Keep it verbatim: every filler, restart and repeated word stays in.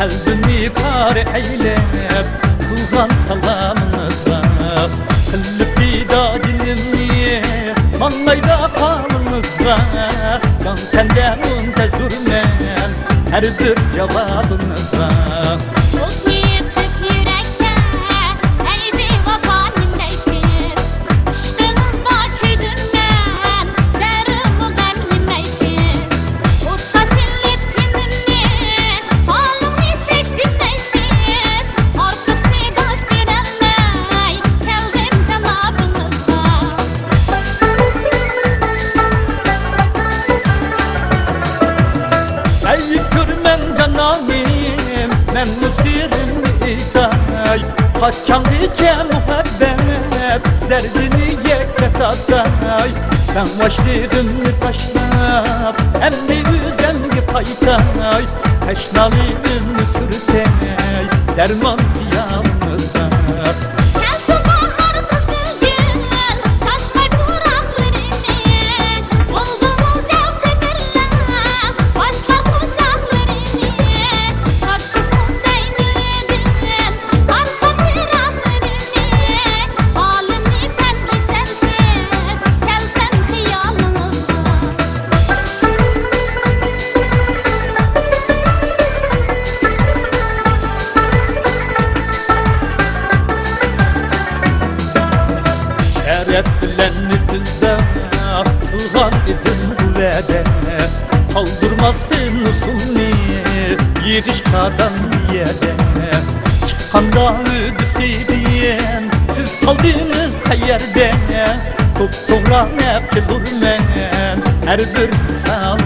قەلبىمنى پارە ئەيلەپ قىلغان سالامىڭىزغا، قىلىپ پىدا جېنىمنى ماڭايدا قالىڭىزغا، جان تەندە مۇنتەزىرمەن ھەر بىر جاۋابىڭىزغا. ئوتنى يېقىپ يۈرەككە، ئەيبى ۋاپا نېمە دەيسىز؟ ئىشقىڭىزغا كۆيدۈم مەن، زەرىمۇ غەم نېمە دەيسىز؟ ئوتقا سېلىپ تېنىمنى، ھالىڭنى چەكسىنمەيسىز. ئارتۇقنى داش بېرەلمەي، كەلدىم جانابىڭىزغا. ئەي كۆرمەڭ جانانىم، مەنمۇ سىرىمنى ئېيتاي. قاچانغىچە مۇھەببەت دەردىنى يەككە تارتاي؟ ساڭا ئاشلىقىمنى تاشلاپ، ئەمدى ئۆزۈمگە قايتاي. تەشنالىقىمنى سۈرتەي دەرمان خىيالىڭىزدا. كەلسۇن باھار قىزىل گۈل، چاچقاي پۇراقلىرىنى، بۇلبۇلمۇ زەۋقى بىلەن باشلار قۇچاقلىرىنى. چاچقىسۇن سەينىدىن ئارقا پىراقلىرىنى، ئالىمنى سەن ئېسەنسىز، كەلسەم خىيالىڭىزغا. شەرەپ بىلەن نېپىزدا قىلغان ئىدىم بۇ ۋەدە، قالدۇرماستىن نۇسۇمنى يىغىش قادام يەردە. چىققاندا ھۆددىسىدىن سىز قالدىڭىز قەيەردە؟ توپتوغرا نەپ قىلۇرمەن ھەر بىر سان